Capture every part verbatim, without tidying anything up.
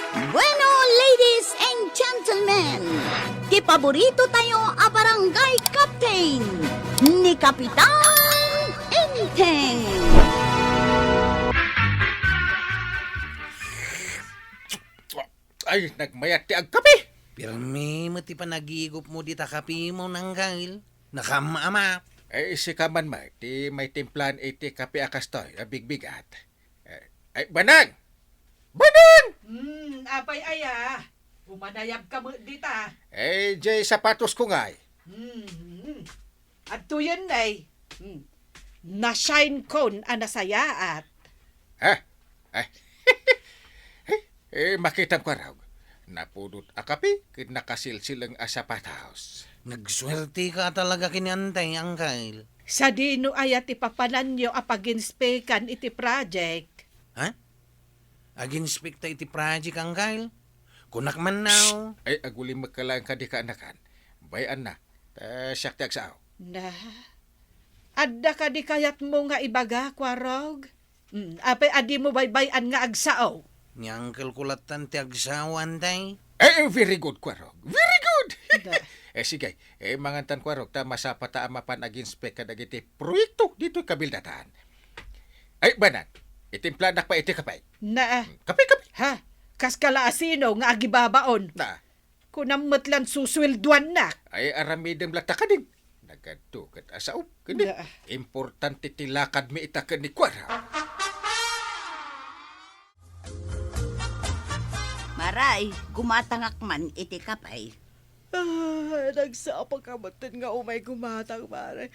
Bueno, ladies and gentlemen, ti paborito tayo a barangay captain, ni Kapitan Enteng. Ay, nagmayat ti agkape! Pirmi met ti panagigupmo dita kapemo, Angkel. Nakaamma-amma. Ay, sika man, Mike, ti maitimplaen iti kape a kastoy a bigbigat. Eh, ay, Banang! Banang! Hmm, apay aya? Umanayabka met dita. Eh, jay sapatosko ngay. Hmm, hmm. Adtoyen, nay. Hmm. Na-shine kon a nasayaat. Ha? Ay. Eh, makitam, Kuarog. Napudot a kape ken nakasilsileng a sapatos. Nagsuerteka talaga ken ni Antay, Angkel. Sadino aya ti papananyo a pag-inspekan iti project? Ha? Ag-inspekta iti project, Angkel? Kunak man, no? Ay, agulimek laeng kadi, kaanakan. Bay-anna. Ta siak ti agsao. Na, adda kadi kayatmo nga ibaga, Kuarog? Mm, apay a dimo baybay-an nga agsao? Ni Angkel ko lattan ti agsao, Antay. Eh, eh, very good, Kuarog. Very good! Da. Eh, sige. Eh, mangantan, Kuarog, ta masapata a mapan ag-inspect kadagiti proyekto ditoy kabildatan. Ay, Banang, itimplanak pa iti kape. Na, ah. Hmm, kape, kape. Ha? Kas kala asino nga agibabaon? Na. Kunam met lan susueldoannak. Ay, aramidem latta kadin. Nagadto ket a saom. Ken di, da, importante ti lakadmi ita ken ni Kuarog. Maray, gumatangak man iti kape. Ah, nagsapaka metten nga umay gumatang, Maray.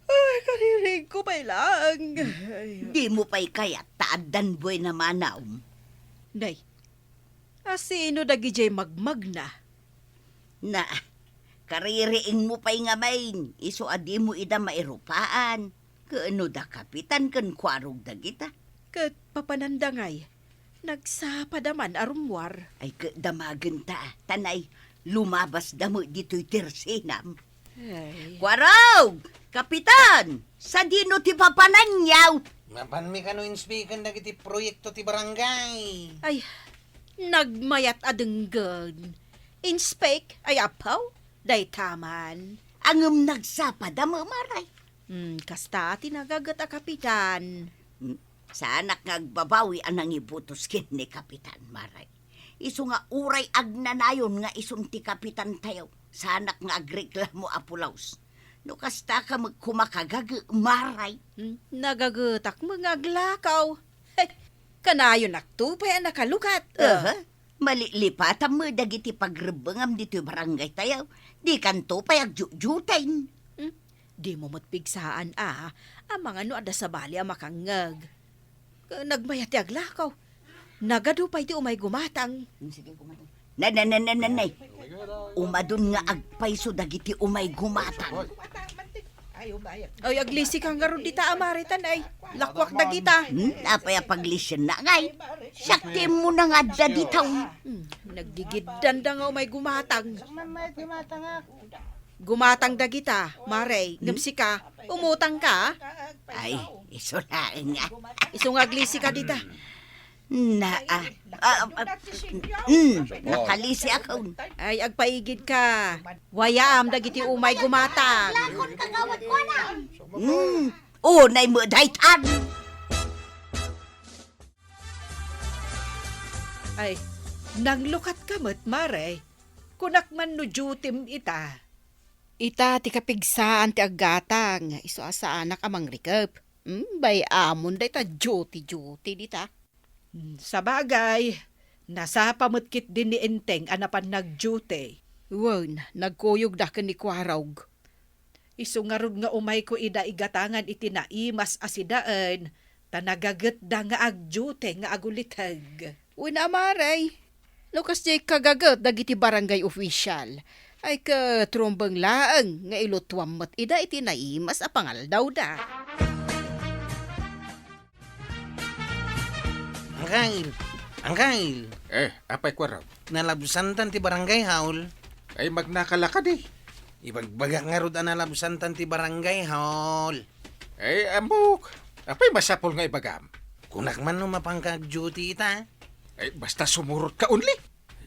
Ay, kaririingko pay laeng. Ay. Dimo pay kayat ta addan buena manam? Nay, asino dagidiay magmagna? Na, kaririingmo pay ngamin, isu a dimo ida mairupaan. Ken no da Kapitan ken Kuarog dagita. Ket papananda ngay, nagsapada man a rummuar. Ay, ket damagenta, ta nay, lumabasda met ditoy tersinam. Ay. Kuarog! Kapitan! Sadino ti papananyaw? Mapanmi kano inspeken dagiti proyekto ti barangay? Ay, nagmayat a denggen. Inspect? Ay, apaw, dayta man. Ngem nagsapad a mamaray. Hmm, kasta ti nagaget a kapitan. Hmm, saanak nga agbabawi a nangibutos ken ni Kapitan, Maray. Isu nga uray agnanayon nga isun ti kapitantayo, saanak nga agreklamo a pulaws. No kasta ka met kumakagage, Maray. Hmm, nagagetak met nga aglakaw. Hey, kanayonakto pay a nakalukat. Aha. Malilipatam met dagiti pagrebbengam ditoy barangaytayo. Dikanto pay agjujutin. Hmm? Dimo met pigsaan a, amangan no adda sabali a makangngeg. Nagmayat ti aglakaw. Nagadu pay ti umay gumatang. Na, na, na, na, na, nay. Umadun nga agpayso dagiti umay gumatang. Ay, aglisi ka ngarud dita, Amaritan, ay. Lakwak dagita. Hmm, apay a paglisienna, ngay? Siak ti immuna nga adda dita. Hmm, naggigiddanda nga umay gumatang. Gumatang dagita, Maray, ngem sika, umutang ka? Ay, isu laeng nga. Isu nga aglisi ka dita. Na, ah, ah, ah, mm, nakalisi akon. Ay, agpaigid ka. Wayam dagiti umay gumatang. Lakon kagawad ko na. Mm, unay met daytan. Ay, nanglukat ka met, Maray. Kunak man no duty-m ita. Ita ti kapigsaan ti aggatang, isu a saanak a mangrikep. Hmm, bay-amon dayta duty-duty dita. Hmm, sabagay, nasapa met ketdi ni Enteng a napan nag-duty. Wen, nagkuyogda ken ni Kuarog. Isu ngarud nga umayko ida igatangan iti naimas a sidaen, ta nagagetda nga agdiute nga aguliteg. Wen a, Maray, no kasdiay kagaget dagiti barangay official, ay ket rumbeng laeng nga ilutuam met ida iti naimas a pangaldawda. Angkel! Angkel! Eh, apay, Kuarog? Nalabsantan ti barangay hall. Ay, magnaka la kadi. Ibagbagak ngarud a nalabsantan ti barangay hall. Ay, ammok. Apay masapul nga ibagam? Kunak man no mapanka ag-duty ita. Eh, basta sumurot ka only.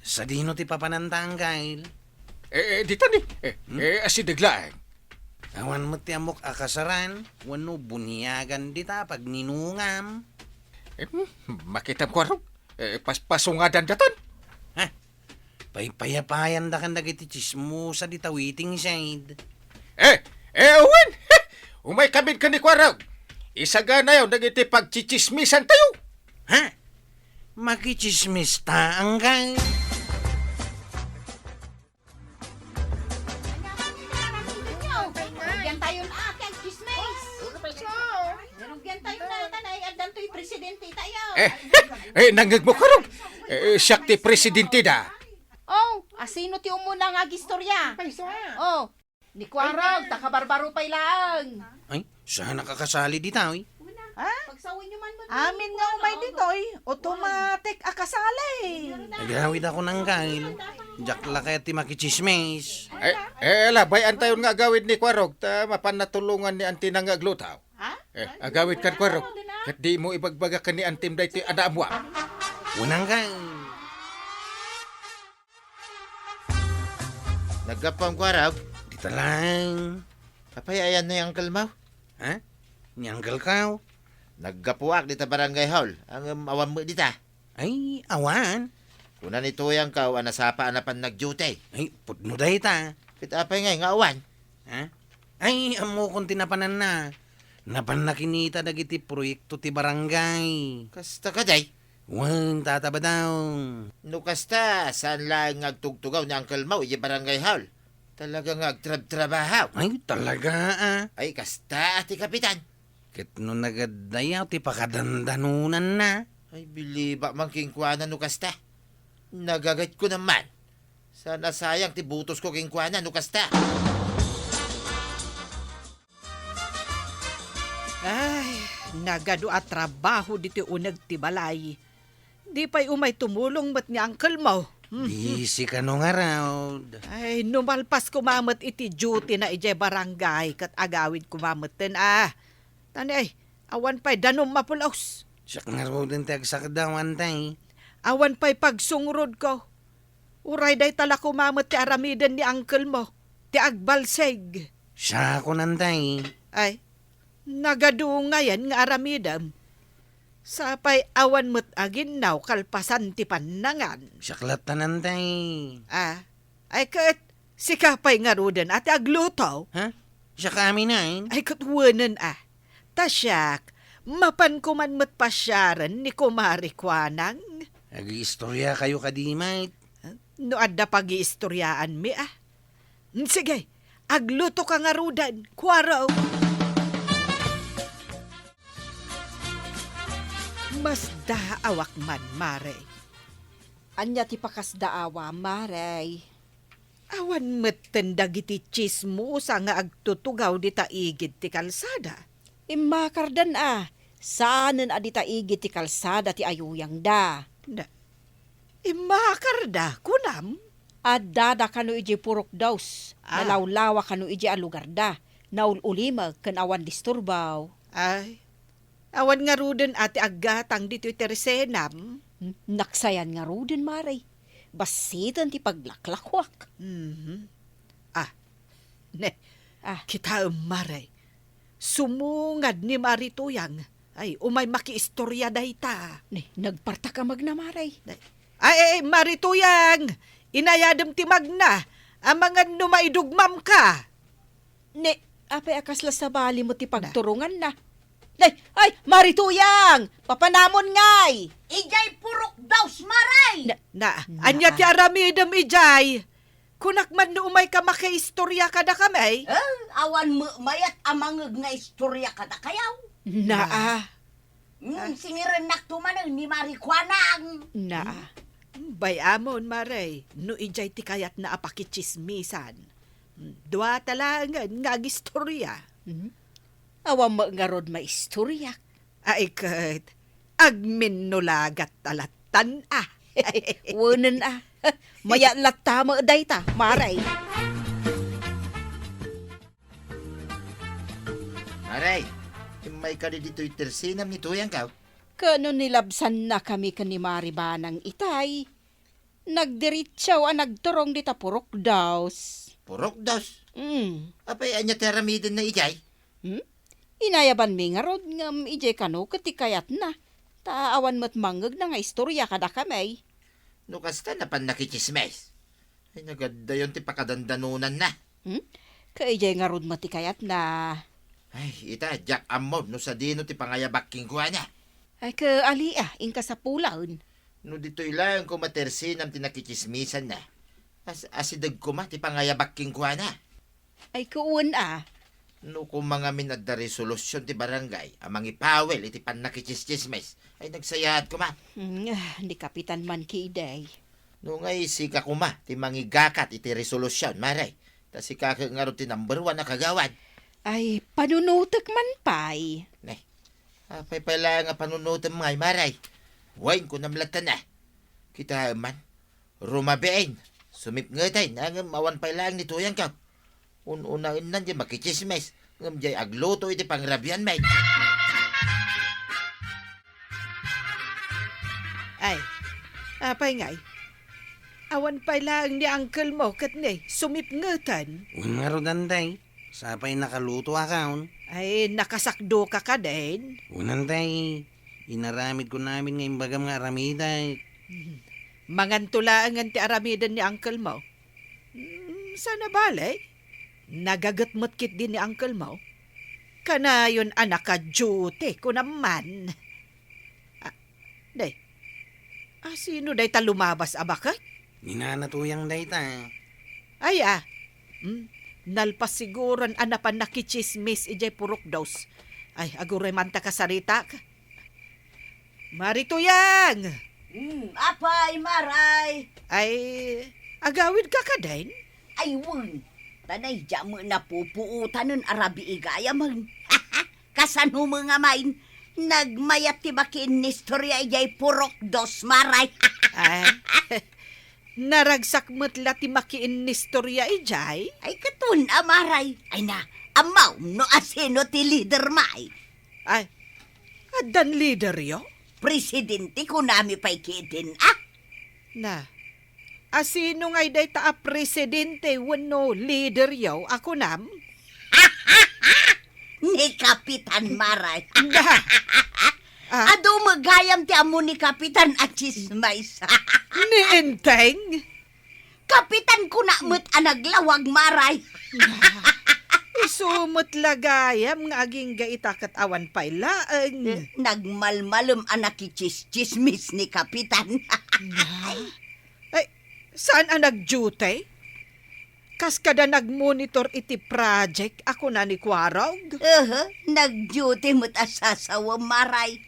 Sadino ti papananta, Anggail? Eh, eh, dita ni. Eh, Hmm? eh, asideg laeng. Awan met ti ammok a kasaran, wenno buniagan dita pagninungam. Eh, hmm, makitam ko, Arog. Eh, pas-, pasungadan datan. Ha? Paypayapayandakan dagiti chismosa dita waiting shed. Eh, eh, awan! Umay kami ken ni Kuarog. Isaganayo dagiti pagchichismisan tayo. Ha? Makichismis ta, Anggail? Yan tayo na, kag chismis. Nalugyan tayo na, tanay, addan to'y presidente tayo. Eh, eh, nangngegmo, Kuarog. Eh, siak ti presidente da. Oh, asino ti umuna nga agistorya? Ay, sa? Oh, ni Kuarog, ta kabarbaro pay laeng. Ay, saan nakakasali dita, oy? Ha? Amin nga umay ditoy, automatic a kasali. Agawid ako nang kain. Diak la kayat ti makichismis. Eh, eh, ala, bay-an tayon nga agawid ni Kuarog, ta mapan natulongan ni Antina nga agluto. Ha? Eh, agawid kan Kuarog. Ket di mo ibagbaga ken ni Antim daytoy a naammoam. Unang kain. Naggapuam, Kuarog. Dita lang. Apay, ayanna ni Uncle mo? Ha? Ni Uncle ko? Naggapuak dita barangay hall. Ngem awan met dita. Ay, awan. Kuna ni Tuyang ko a nasapa a napan nag-duty. Ay, pudno dayta. Ket apay ngay nga awan? Ha? Ay, ammokon ti napananna. Napanna kinita dagiti proyekto ti barangay. Kasta kadi? Wen, Tata Badong. No kasta, saan laeng nga agtugtugaw ni Uncle mo idiay barangay hall? Talaga nga agtrabtrabaho. Ay, talaga, ah. Ay, kasta, Ate Kapitan. Ket no nagaddayaw ti pakadandanonanna? Ay, bilibak man kenkuana no kasta. Nagagatko naman. Saan a sayang ti botosko kenkuana no kasta. Ay, nagadu a trabaho ditoy uneg ti balay. Di pay umay tumulong met ni uncle mo. Hmm. Busy kano ngarud. Ay, no malpas koma met iti duty na idiay barangay ket agawid koma metten a. Tani ay, awan pay danum mapulos. Siak ngaruden ti agsakdaw, antay. Awan pay pagsungrodko. Uray dayta la koma met ti aramiden ni uncle mo, ti agbalsig. Siakon, antay. Ay, nagadu ngayen nga aramidem. Sapay awan met aginnaw kalpasan ti pannangan. Siak lattan, antay. Ah, ay ket, sika pay ngaruden a ti agluto? Ha? Siak amin, ay? Ay ket wenen a. Ta siak, mapan koman met pasiaren ni Kumare Kuanang. Agiistorya kayo kadi, mate? No adda pagiistoryaanmi, ah. Mm, sige, agluto ka ngaruden, Kuaro. Masdaawak man, Mare. Ania ti pakasdaawa, Mare? Awan metten dagiti chismosa nga agtutugaw dita igid ti kalsada. Immakardan a, saanen a dita igid ti kalsada ti ayuyangda. Na, immakarda, kunam? Addada kano idiay purok dos, ah, nalawlawa kano idiay a lugarda, naul-ulimek ken awan disturbaw. Ay, awan ngaruden a ti aggatang ditoy tersenam? Hmm, naksayan ngaruden, Mare. Bassiten ti paglaklakuak. Mhm. Ah, ne. Ah. Kitaem, Mare. Sumungad ni Mari Tuyang. Ay, umay makiistorya dayta. Ne, nagpartak a magna, Mare. Ne. Ay, ay, Mari Tuyang! Inayadem ti magna. Amangan no maidugmam ka. Ne, apay a kasla sabali met ti pagturonganna? Ay, ay, Mari Tuyang! Papanamon ngay! Idiay purok dos, Mare! Na, na, ania ti aramidem idiay? Kunak man no umay ka makiistorya kadakami? Eh, awan met mayat a mangeg nga istorya kadakayaw. Naa. Mm, singirennak to manen ni Mari Kuanang. Naa. Bay-amon, Mare, no idiay ti kayatna a pakitsismisan. Dua ta laengen nga agistorya. Hmm? Awan met ngarud maistoryak. Ay ket, agminnulagat ta lattan a. Wenen a. Mayat latta met dayta, Mare. Mare, immay kadi ditoy tersenam ni Tuyangko? Ket no nilabsannakami ken ni Mari Banang itay, nagdiritsaw a nagturong dita Purok Dos. Purok Dos? Mm. Apay, ania ti aramidenna idiay? Hmm? Inayabanmi ngarud ngem idiay kano ket ti kayatna, ta awan met mangngegna nga istorya kadakami. No kasta, napan nakitsismis. Ay, nagaddayon ti pakadandanonanna. Hmm? Ket idiay ngarud met ti kayatna. Ay, ita, diak ammo no sadino ti pangayabak kenkuana. Ay, ket ali a, inka sapulen. No ditoy laeng koma ti arsinam ti nakitsismisanna, as-, asideg koma ti pangayabak kenkuana. Ay, ket wen a. No koma ngamin adda resolusion ti barangay a mangipawil iti pannakitsismis, ay nagsayaat koma. Hmm, ah, ni Kapitan man ketdi. No ngay sika koma ti mangigakat iti resolusion, Mari. Ta sika ket ngarud ti number one a kagawad. Ay, panunotek man pay. Ne, apay pay laeng a panunotem ngay, Mari? Wen, kunam latta na. Kitaem man, rumabiin, sumipngeten, ngem awan pay laeng ni tuyangko. Un-unaennan ti makitsismis, ngem diay agluto iti pangrabianmi. Ay, apay ngay? Awan pay laeng ni uncle mo ket ni sumipngeten. Wen ngarud, Antay. Sapay nakaluto a kaon. Ay, nakasakdo ka kadin? Wen, Antay. Inaramid ko namin nga imbagam nga aramidek. Hmm. Manganto laengen ti aramiden ni uncle mo. Hmm, saan a bale? Nagaget met ketdi ni uncle mo. Kanayon a naka-duty, kunam man. Ah, day. Ah, sino dayta lumabas a baket? Ni Nana Tuyang dayta. Ay, ah. Hmm, nalpas siguron a napan nakitsismis idiay Purok Dos. Ay, aguray man ta kasaritak. Mari Tuyang! Hmm, apay, Maray? Ay, agawid ka kadin? Ay, wen. Ta nay, diak met napupuotanen a rabii gayamen. Kasano met ngamin, nagmayat ti makiinnistorya idiay Purok Dos, Maray. Ay, naragsak met la ti makiinnistorya idiay? Ay, ket wen a, Maray. Ay na, ammom no asino ti leader, May? Ay, addan leaderyo? Presidente kunami pay ketdin, a? Na, asino ngay dayta a presidente wenno leaderyo a kunam? Ni Kapitan, Maray. Na. Ah? Adu met gayam ti ammo ni Kapitan a tsismis. Ni Enteng? Kapitan kuna met a naglawag, Maray. Na, isu met la gayam nga agingga ita ket awan pay laeng. Eh, nagmalmalem a nakitsismis ni Kapitan. Na? Ay, saan a nag-duty? Kas kada nagmonitor iti project a kuna ni Kuarog? Aha, nag-duty met a sasawem, Maray.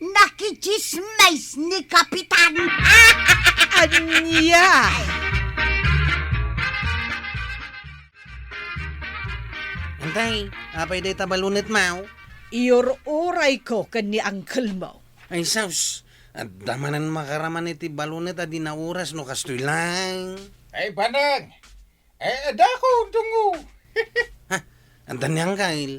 Nakitsismis ni Kapitan. Ania? Antay, apay dayta balunetmo? Iur-urayko ken ni uncle mo. Ay, sus, adda manen makaraman iti balunet a di nauras no kastoy laeng. Ay, Banang! Eh, dako, dungo. Ha? Adda ni Anggail?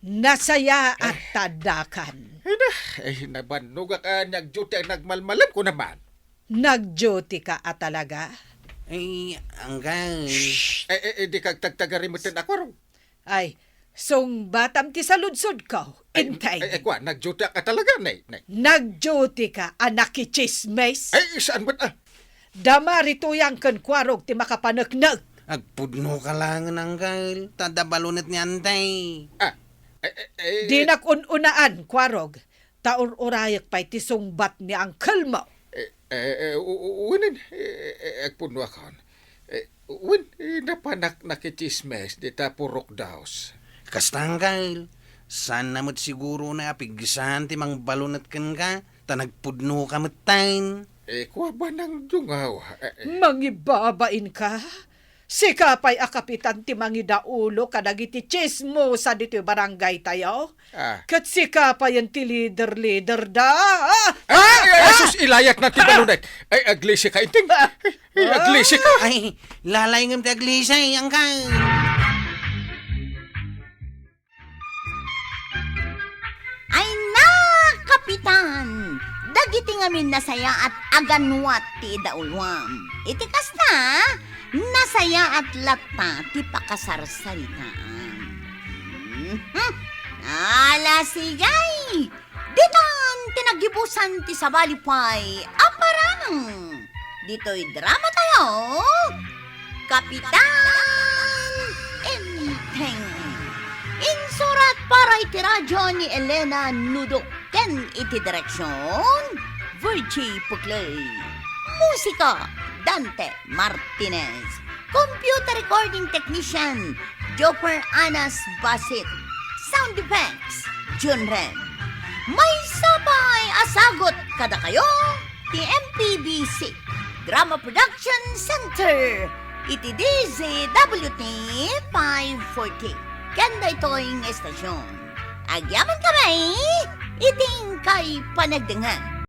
Nasayaat ta addakan. Ay, na, ay, nabannogak a nag-duty a nagmalmalem ko naman. Nag-duty ka a talaga? Ay, Anggail. Shh! Eh, eh, eh, di kagtagtagari metten ako, Rong. Ay, sungbatam ti saludsodko, Ay, Intay. Ay, ay, kwa, nag-duty ka talaga, Nay, Nay. Nag-duty ka a nakitsismis? Ay, saan ba't, ah? Da Mari Tuyang ken Kuarog ti makapaneknek. Agpudno ka laengen, Anggail, ta adda balunet ni Antay. Ah, eh, eh, eh. Dinak un-unaan, Kuarog, ta ur-urayek pay ti sungbat ni uncle mo. Eh, eh, eh, u-, u-, unen, eh, eh, agpudnoakon. Eh, wen, eh, napanak nakitsismis dita Purok Dos. Kasta, Anggail, saanna met siguro nga apigsan ti mangbalunet kenka, ta nagpudno ka metten. Eh, kua Banang dungaw, eh, eh. Mangibabain ka? Sika pay a kapitan ti mangidaulo kadagiti tsismosa ditoy barangay tayo? Ah. Ket sika payen ti leader-leader da. Ah! Ay, ay, ay, sus, ilayat na ti balunet. Ay, aglisi ka, Inting. Ay, aglisi ka. Ay, lalay ngem ti aglisi, Anggail. Ay, nak! Dagiti ngamin nasayaat a ganwat ti idauluam. Iti kasta, nasayaat latta ti pakasarsaritaam. Mhm. Ala, sige! Ditan ti naggibusan ti sabali pay a parang. Ditoy drama tayo, Kapitan Enteng. Insurat para iti radyo ni Elena Nudo ken iti direksyon, Virgie Puclay. Musika, Dante Martinez. Computer recording technician, Joper Anas Basit. Sound effects, Jun Ren. Maysa pay a sagut kadakayo ti M P B C Drama Production Center iti D Z W T five forty. Ken daytoy nga estasyon, agyamankami iti inkay panagdengngeg.